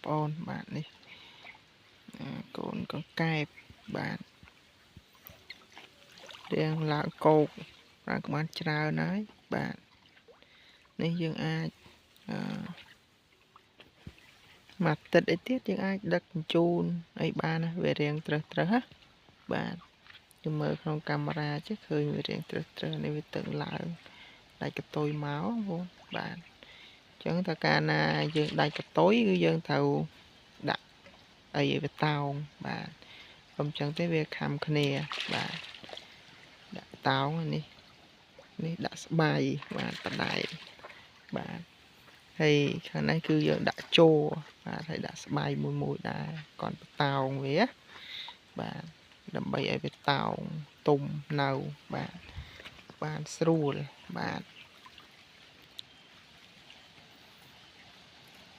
ប្អូនបាទនេះកូនកង្កែបបាទរៀងឡើងកោកឡើងក្បានច្រើនហើយបាទនេះយើងអាចមួយទឹកអីទៀតយើងអាចដឹកជញ្ជូនអីបានណាវារៀងត្រឹសត្រឹសណាបាទយើងមើលក្នុងកាមេរ៉ាចេះឃើញវារៀងត្រឹសត្រឹសនេះវាទៅឡើងដាច់កតុយមកបងបាទអញ្ចឹងតើកាលណាយើងដាច់កតុយគឺយើងត្រូវដាក់អីឲ្យវាតោងបាទកុំអញ្ចឹងទេវាខំគ្នាបាទដាក់តោងនេះនេះដាក់ស្បៃបាទបដែកបាទហើយខាងនេះគឺយើងដាក់ជ័របាទហើយដាក់ស្បៃមួយមួយដែរកន់តោងវាបាទដើម្បីឲ្យវាតោងទុំនៅបាទបានស្រួលបាទ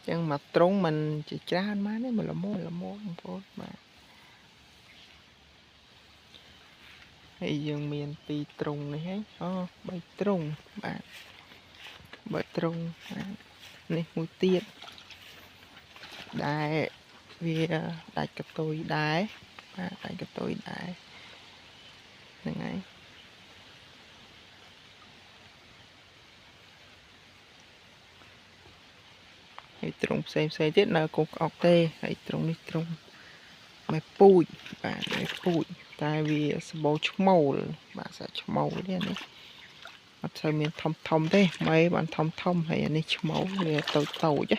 ចឹងមកត្រង់មិនជាច្រើនមកទេមកល្មមល្មមបងប្អូនបាទហើយយើងមាន2ត្រង់នេះហើយអូ3ត្រង់បាទ3ត្រង់បាទនេះមួយទៀតដែលវាដាច់កតុយដែរបាទដាច់កតុយដែរហ្នឹងហើយហើយត្រង់ផ្សេងផ្សេងទៀតនៅកុកអុកទេហើយត្រង់នេះត្រង់មេពូជបាទមេពូជតែវាសម្បូរឈ្មោលបាទសាឈ្មោលនេះនេះអត់សូវមានធំធំទេមេបានធំធំហើយអានេះឈ្មោលវាតូចតូចណា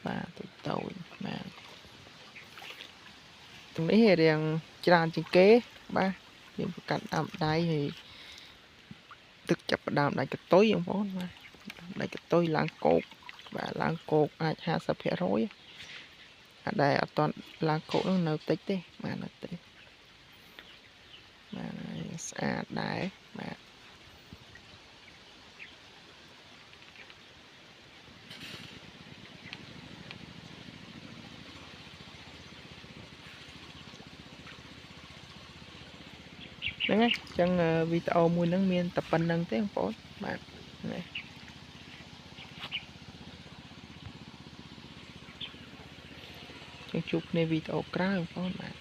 បាទតូចតូចបាទត្រង់នេះរៀងច្រើនជាងគេបាទយើងប្រកាត់តាមដៃហើយទឹកចាប់ផ្ដើមដាច់កតុយបងប្អូនបាទដាច់កតុយឡើងកោកបាទឡើងគោកអាច50%អាដែលអត់ទាន់ឡើងគោកនោះនៅតិចទេបាទនៅតិចបាទស្អាតដែរបាទហ្នឹងហើយអញ្ចឹងវីដេអូមួយហ្នឹងមានតែប៉ុណ្្នឹងទេបងប្អូនបាទនេះជួបគ្នាវីដេអូក្រោយបងប្អូនបាទ